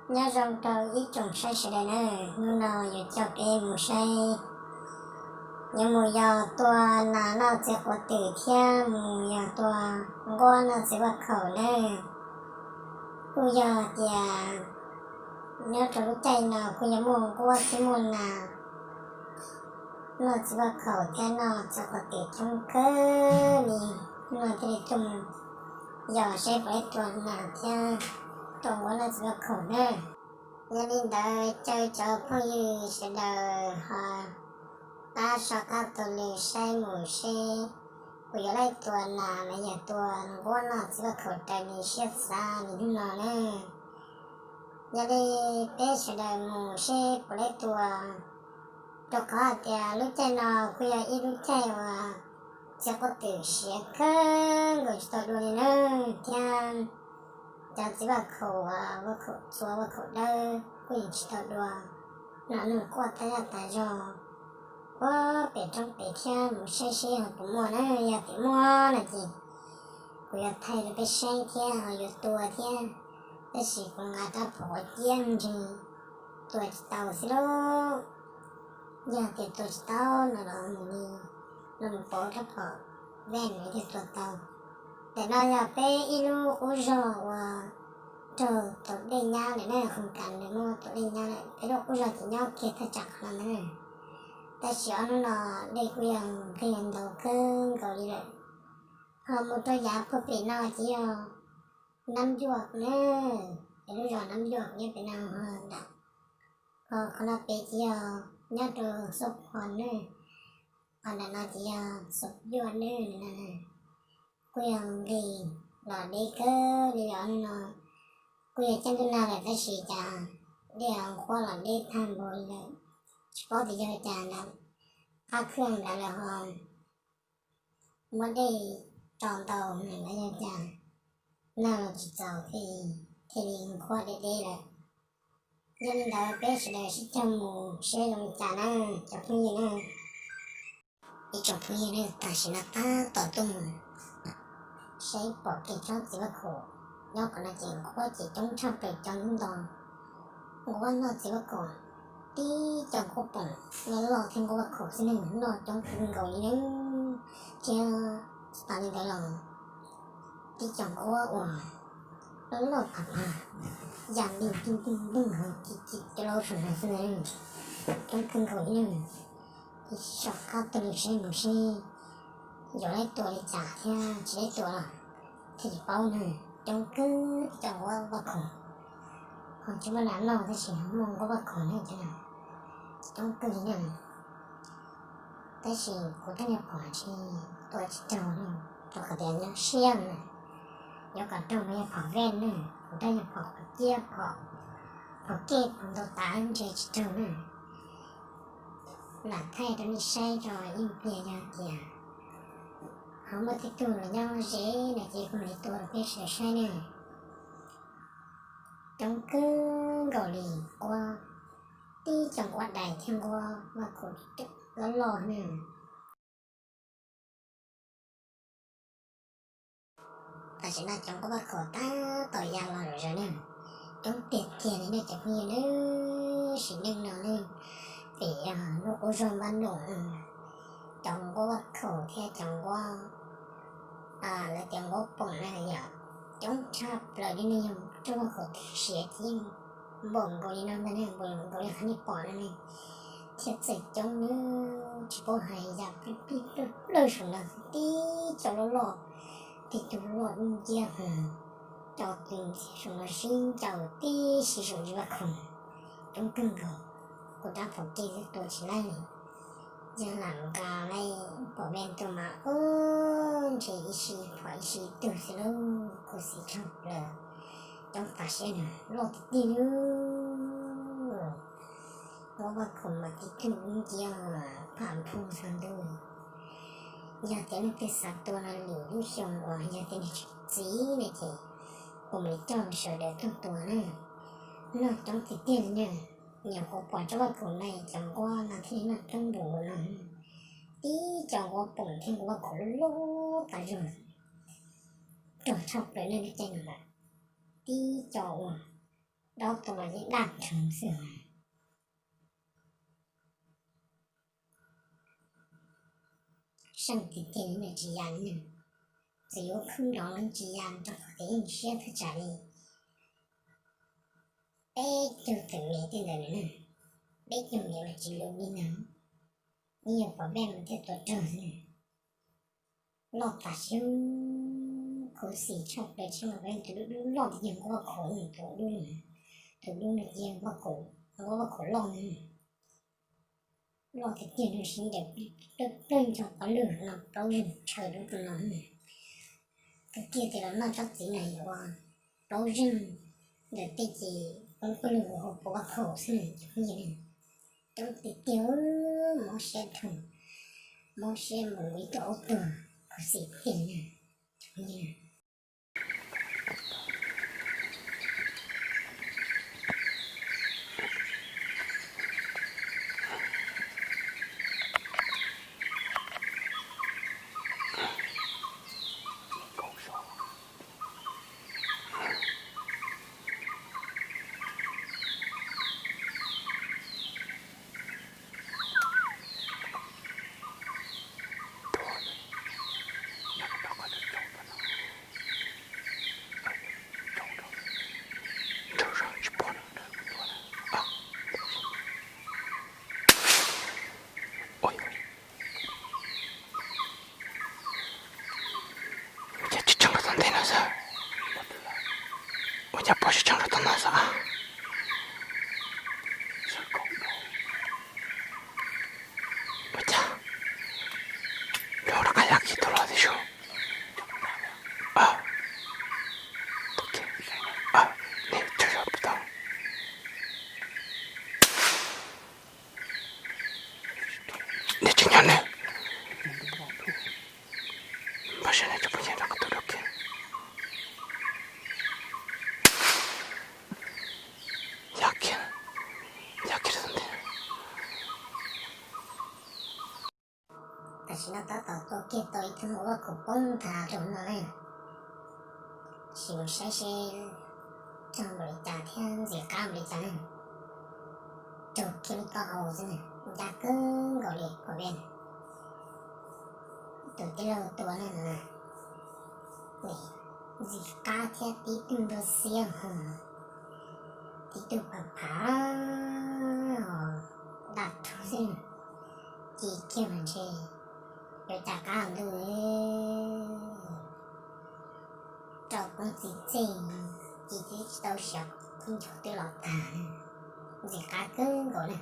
Nyob zoo rau ib tsoom saib sawv daws na, hnub no yuav coj peb mus saib, yuav mus yos tua nas noj txiv quav twm thiab mus yos tua nquab noj txiv vaj khaum na. Kuj yog tias nyob rau lub caij no kuj yog muaj nquab thiab muaj nas noj txiv vaj khaum thiab noj txiv quav twm coob kawg li. Hnub no thiaj li tuaj mus yos seb puas tua nas thiab tua nquab noj txiv vaj khaum na. Yog li ntawd caw cov phooj ywg sawv daws ho pab soj qab taug lw saib mus seb kuv yuav laij tua nas los yog tua nquab noj txiv vaj khaum raws nws siab xav li hnub no na. Yog li peb sawv daws mus seb puas laij tua, rau qhov hais tias lub caij no kuj yog ib lub caij uas txiv quav twm siav kawg nkaus tsis tau dua li na, thiab cov txiv vaj khaum, vaj khaum txua vaj khaum dawb kuj yeej tsis tau dua, noj noj quaj tas zaj tas zog puag pem roob pem thiab mus saib seb ho puas muaj na. Yog tias muaj no ces kuv yuav thaij rau peb saib thiab ho yuav tua thiab, tab sis kuv nqa rab phom ua ciab me ntsis tua tsis tau xwb lauj. Yog tias tua tsis tau no los mus li, los mus pauv rab phom ven thiaj tua tau. Ntawm no yog peb ib lub qub zog uas raug tau dej nyab lawm na, qhov kas lawv muab tau dej nyab lawm, peb lub qub zog ces nyob kiag thaj tsam qhov no ntag na. Tab sis ob hnub no dej kuj yog nqig ntau kawg nkaus li lawm. Ho mus rau yav puag pem no ces yog Nab Ncuaj na, es lub zos Nab Ncuaj nyob pem no ho ntawm, ho qhov no pem ces yog nyob rau Xub Pho na, ho ntawm no ces yog Xub Yuaj na. Kuj yog nqis los deb kawg li os no, kuj yog caij ntuj nag lawm tab sis cas dej ho nqhuab los deb tag npaum li lawm. Tsis paub tias yog cas ntawd, qab khwj ntawd lawm ho muab dej tso ntau lawm los yog cas, nag los tsis txaus thiaj li nqhuab deb deb lawm. Yog li ntawd peb sawv daws sib cog mus seb zoo li cas na cov phooj ywg na. Ib tsoom phooj ywg na, tam sim no tab tom tuaj mus saib pom kev tsob txiv vaj khaum nyob qhov no ces nqhuab ces coob tshaj plaws cov ntoo nto, nquab noj txiv vaj khaum, tib co nquab poom loj loj thiab nquab vaj khaum xwb ne, noj coob kawg nkaus li na. Thiab tsis tas li ntawd los tib co nquab uas loj loj pham pham, yam li npij npij npij ho ci ci cov laub saum no xwb na, coob kawg nkaus li na. Soj qab tuaj mus saib mus seb yuav laib tua li cas thiab tsis laib tua los thiaj tsis paub na. Coob kawg tib co nquab vaj khaum, ho tsis muaj nas noj tab sis muaj nquab vaj khaum na, coob kawg li na. Tab sis kuv tab nyuag pom tsis tua tsis raug li, rau qhov tias nyob siab na, yuav kom raug mas yog phom vej na, kuv tab nyuag pom qhov ciab phom, phom kej phom ntau tas ntshe tsis raug na. Lam thaij rau nej saib tso, ib pliag yog tias ho muaj tej tug los nyob ze no ces kuv mam li tua rau peb sawv daws saib ne. Coob kawg nkaus li, nquab, tib co nquab dais thiab nquab vaj khaum loj loj na. Tam sim no cov nquab vaj khaum tab tom ya los zom zaws ne, coob tiag tiag li nej cov phooj ywg na. Sim neej no ne, pem lub qub zog Npab Noom, cov nquab vaj khaum thiab cov nquab, lawv tias nquab poom na yom, coob tshaj plaws li ne. Yog tsob vaj khaum twg siav ces yeej npaum nkaus li no ntag ne, npaum nkaus li qhov nej pom no ne, thiab txawm coob na, tsis paub hais yam plij plij plawg plawg saum no, tib co loj loj, tib tug loj dub nciab heev, co kws ntxiag saum no sib ncaws tib si saum ntsis vaj khaum, coob kawg nkaus. Kuv rab phom kej twb tua tsis laib li, yog lam nqa laij pom me tua mas ub ntshe ib si phom ib si tug xwb lauj, khuv xim tshaj plaws, coob tas siab na, loj tiag tiag li. Nquab vaj khaum mas tib tug dub nciab pham nphoo xav ntuj. Yog tias leej twg xav tua no lwm lub xyoo uas yog tias nws tsis txiv ne ces kuv mam li coj sawv daws tuaj tua na. Noj coob tiag tiag li na, nyuam qhuav pom tsob vaj khaum no cov nquab no thiaj li noj coob npaum no. Tib co nquab poom thiab nquab vaj khaum loj loj tas zog, rog tshaj plaws nej lub caij no lawm. Tib co uas Plaub tus mas yeej daj rhuv xwb. Seej tiag tiag li nws tsis ya li nws. Txawm yuav khwb nrov los tsis ya rau qhov tias yeej siab thaj tsam li peb caug tawm mev tej ntawd na. Peb caug mev mas tsis luv li ntawd. Yeej yog pom peb mus thiaj tua raug xwb. Loj tas siab, khuv xim tshaj plaws tshaj mas peb tus dub dub loj tiag tiag nqua khuav tus dub, tus dub no tiag nqua khuav loj na. Loj tiag tiag nws sib ncaws plawg plawg nrog qhov lwg no plaub zeeg tshaw dub rau no. Kawg kiag tias los noj tsob txiv na yog ua plaub zeeg ntawm tej ces poob pawg lug hauv paus vaj khaum xwb na cov phooj ywg na. Coob tiag tiag, mob siab dhau, mob siab mus ib tug aub tuag khuv xim tiag na cov phooj ywg na. Ua cas tsis tseem rau tom ntej no xwb? Ua cas pom tsis tseem rau tom no xwb? Ua cas lawv rov qab ya kiag tau los tiag sub? Tus kiag, nej tsaug zog puas tau? Nej tseem nyob ne. Npaj siab na cov phooj ywg, rov qab tuaj rau kiag. Ya kiag, ya kiag rau tom ntej. Tam sim no tab tom tua kiag tau ib tug vaj khaum poob nthav rau no na. Sim mus saib seb raug npaum li cas thiab ntxim qab npaum li cas na. Raug kiag lub taub hau xwb na, ncab kawg nkaus li pom peb. Tus tij laug tua na, ntxim qab thiab tib tug nruab xiab ho, tib tug phav phav ho, daj rhuv xwb. Ci kiag mas ntshe yuav cas qab ntuj. Rau poob txiv txej, ci tib tsis tau siav, nchov twb los tag, ntxim qab kawg nkaus na.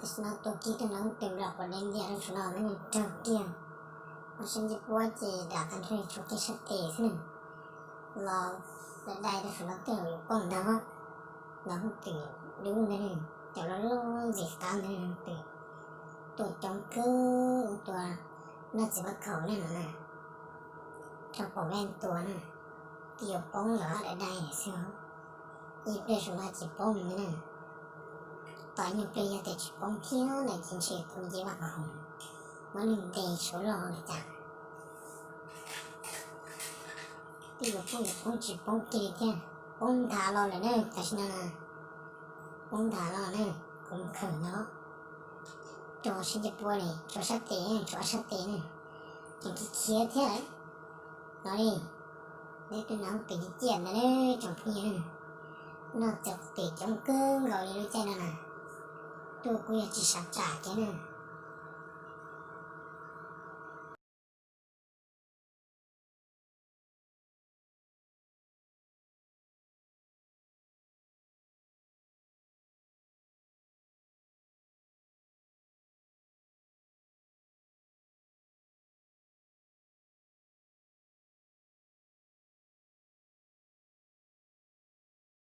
Tam sim no tua kiag tus noob twm los pom deb liam rau saum no, nws raug kiag. Ua siab ntsib puab ces dam qas nrho tshuav kiag sab tes xwb na. Los dai dai rau saum no twb yuav poob ntag. Noob twm dub ntag ne. Cov loj loj ntxim qab ntawd twb tuaj coob kawg, tuaj noj txiv pab kaum ne no na, rau pom vaj tua na, twb yuav poob los daim dai xwb, ib pliag saum no tsis poob li na. Tos nyuag pliag yog tias tsis poob thiab lawm ces ntshe kuv nce vaj hav, muab nws ntes suav los lawm cas. Twb yuav poob yuav poob tsis poob kiag li thiab, poob nthav los lawm na, tam sim no na, poob nthav los na, kuv mus khawm no, rau sab ncej puab li, rau sab tes, rau ob sab tes na, tseem khiav khiav thiab lawm no li. Neb twb nov pem ciaj ciaj ntawd tsoom phooj ywg na, noj txiv qaub tes coob kawg nkaus li lub caij no na, tuaj kuj yog tsis sav tsam kiag na.